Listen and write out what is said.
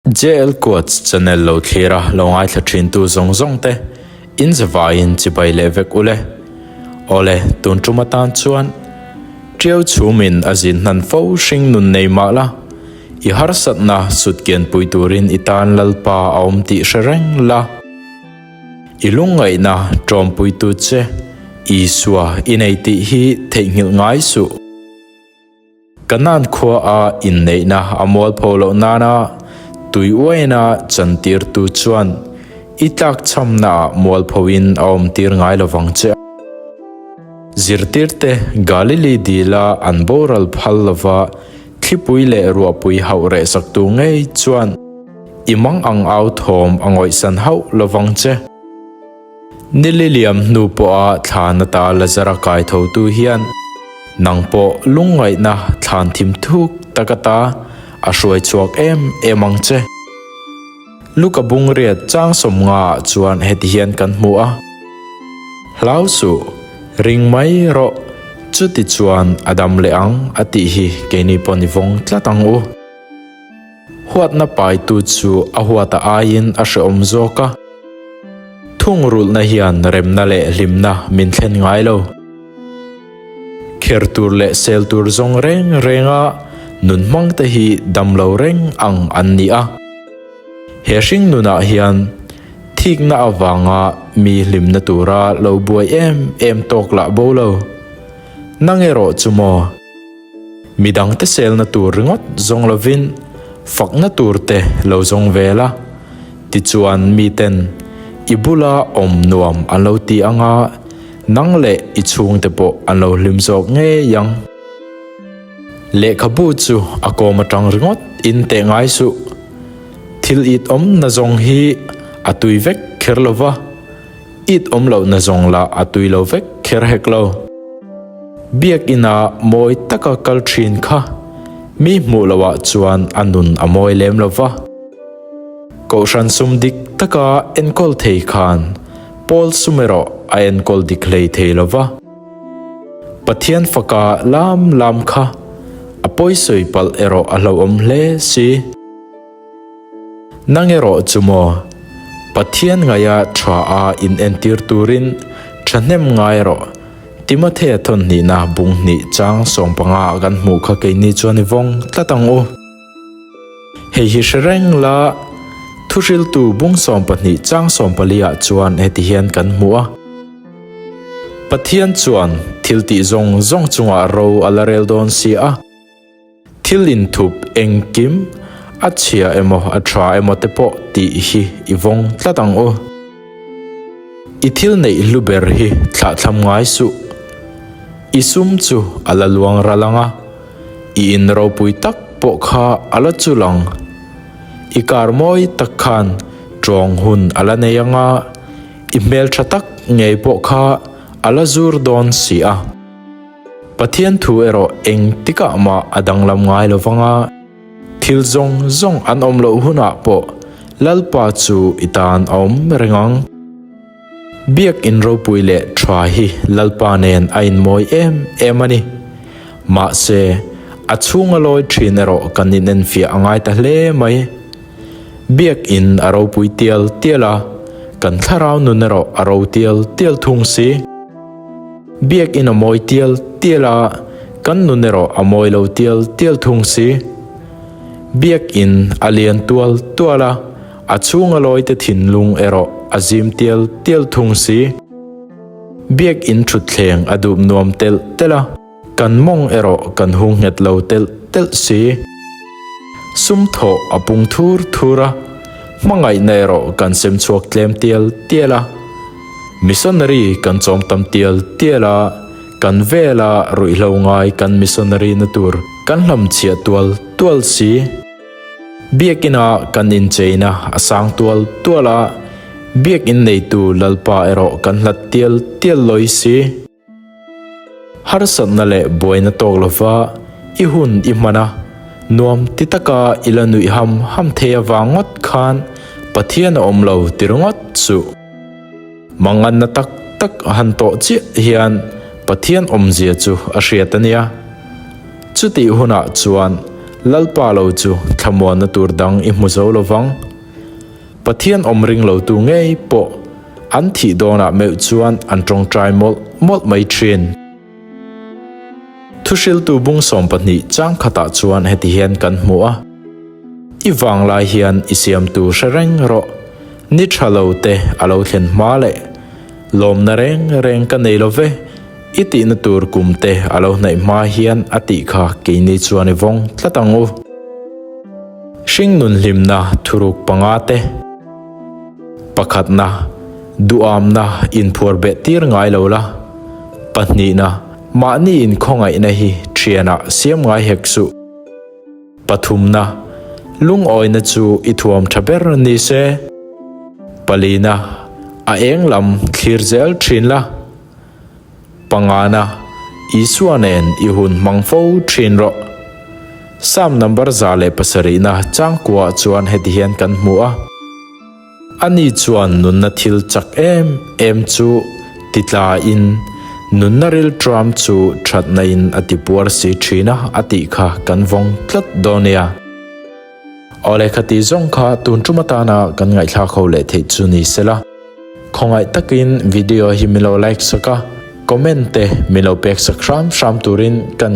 JL Quotes channel lo thlir a lo ngaithla thin tu zawng zawng te in zavaiin chibai leh vek ule. Awle, tun tum atan chuan Tiau chhumin a zin hnan fo hring nun nei mah la, i harsatna sutkian pui turin i tan Lalpa a awm tih hre reng la. I lungngaihna tawmpuitu che Isua i nei tih hi theihnghilh ngai suh. Kanaan khua a inneihna a mualpho loh nana tui uaina chantirtu chuan i tlakchhamnaah mualphoin a awmtir ngai lovang che. Zirtirte Galili dila an boral phal lova thlipui leh ruahpui hauh rehsaktu ngei chuan i mang ang au thawm a ngawihsan hauh lovang che. Nili liam hnu pawha thlan ata Lazara kai thotu hian nang pawh lungngaihna thlan thim thuk tak ata a hruai chhuak em em ang che. Luka bungriat chang sawmnga ah chuan heti hian kan hmu a, Hlau suh, ring mai rawh, chuti chuan a dam leh ang a tih hi keini pawh ni vawng tlat ang u. Huatna paitu chu a huata aiin a hrehawm zawk a, thungrulhna hian remna leh hlimna min thlen ngai lo. Kher tur leh sel tur zawng reng renga nun hmangte hi dam lo reng ang an ni a. He hring nunah hian thikna avanga mi hlimna tura lo buai em em tawk lah bo lo. Nang erawh chu maw? Midangte selna tur ringawt zawng lovin fakna tur te lo zawng ve la, tichuan miten i bula awm nuam an lo ti anga nang leh i chhungte pawh an lo hlim zawk ngei ang. Lehkhabu chu a kawm atang ringawt in teh ngai suh. Thil it awm na zawng hi a tui vek kher lo va, it awm loh na zawng lah a tui lo vek kher hek lo. Biakina mawi taka kal thin kha mi hmuh loh ah chuan a nun a mawi lem lo va. Kohhran sum dik taka enkawl thei khan Paul sum erawh a enkawl dik hlei thei lo va. Pathian faka lam lam kha a pawisawi palh erawh a hlauhawm hle si. Nang erawh chu maw, Pathian ngaia tha a inentir turin thahnem ngai rawh. Timothea thawn hnihna bung hnih chang 15 ah kan hmuh kha keini chuan i vawng tlat ang u. Hei hi hre reng la, Thuhriltu bung 12 chang 14 ah chuan heti hian kan hmu a. Pathian chuan thil tih zawng zawng chungah ro a la rel dawn si a. Thil inthup engkim a chhia emaw a tha emaw te pawh tih hi i vawng tlat ang u. I thil neih hlu ber hi thlahthlam ngai suh. I sum chu a la luang ral ang a, i in ropui tak pawh kha a la chul ang. I kar mawi tak khan tawng hun a la nei ang a, i hmeltha tak ngei pawh kha a la zur dawn si a. Pathian thu erawh eng tikah mah a danglam ngai lo vang a, thil zawng zawng an awm loh hunah pawh Lalpa chu i tan a awm reng ang. Biakinn ropui leh tha hi Lalpa nen a inmawi em em a ni. Mahse, a chhunga lawi thin erawh kan inenfiah a ngai ta hle mai. Biakinn a ropui tial tial a, kan thlarau nun erawh a ro tial tial thung si. Biakinn a mawi tial tial a, kan nun erawh a mawi lo tial tial thung si. Biakinn a lian tual tual a, a chhunga lawite thinlung erawh a zim tial tial thung si. Biakinn thutthleng a dup nuam telh telh a, kan mawng erawh kan hung nghet lo telh telh si. Sum thawh a pung thur thur a, hmangaihna erawh kan sem chhuak tlem tial tial a. Missionary kan chawm tam tial tial a, kan vela ruihhlo ngai kan missionary na tur kan hlam chhiah tual tual si. Biakina kan incheina a sang tual tual a, biakin neitu Lalpa erawh kan hlat tial tial lawi si. Harsatna leh buaina tawk lova i hun i hman a, nuam ti taka i la nuih ham ham thei avang ngawt khan Pathian a awm lo ti ringawt suh. Manganna tak tak a han tawh chiah hian Pathian awmzia chu a hriat a nia. Chutih hunah chuan. Lalpa lo chu thlamuanna tur dang i hmu zo lovang. Pathian awm ring lotu ngei pawh an thih dawnah meuh chuan an tawngtai mawlh mawlh mai thin. Thuhriltu bung 12 chang khatah chuan heti hian kan hmu a, I vanglai hian i siamtu hre reng rawh, ni tha lo te a lo thlen hma leh lawmna reng reng ka nei lo ve, i tihna tur kum te a lo hnaih hma hian a tih kha keini chuan i vawng tlat ang u. Hringnun hlimna thuruk panga te. Pakhatna, duhamna inphuar beh tir ngai lo la. Pahnihna, mahni inkhawngaihna hi thianah siam ngai hek suh. Pathumna, lungawina chu i thuam tha ber ni se. Palina, a eng lam thlir zel thin la. Pangana, Isua nen i hun hmang fo thin rawh. Psalm number 107na changkuaah chuan heti hian kan hmu a. Ani chuan nunna thil chak em em chu titlain nunna rilṭam chu ṭhatnain a tipuar si ṭhin a, a tih kha kan vawng tlat dawn nia. Aw lehkha tih zawng kha tun ṭum atana kan ngaihthlak ho leh theih chu ni sela. Khawngaih takin video hi min lo like sak a, comment te min lo pek sak hram hram turin kan.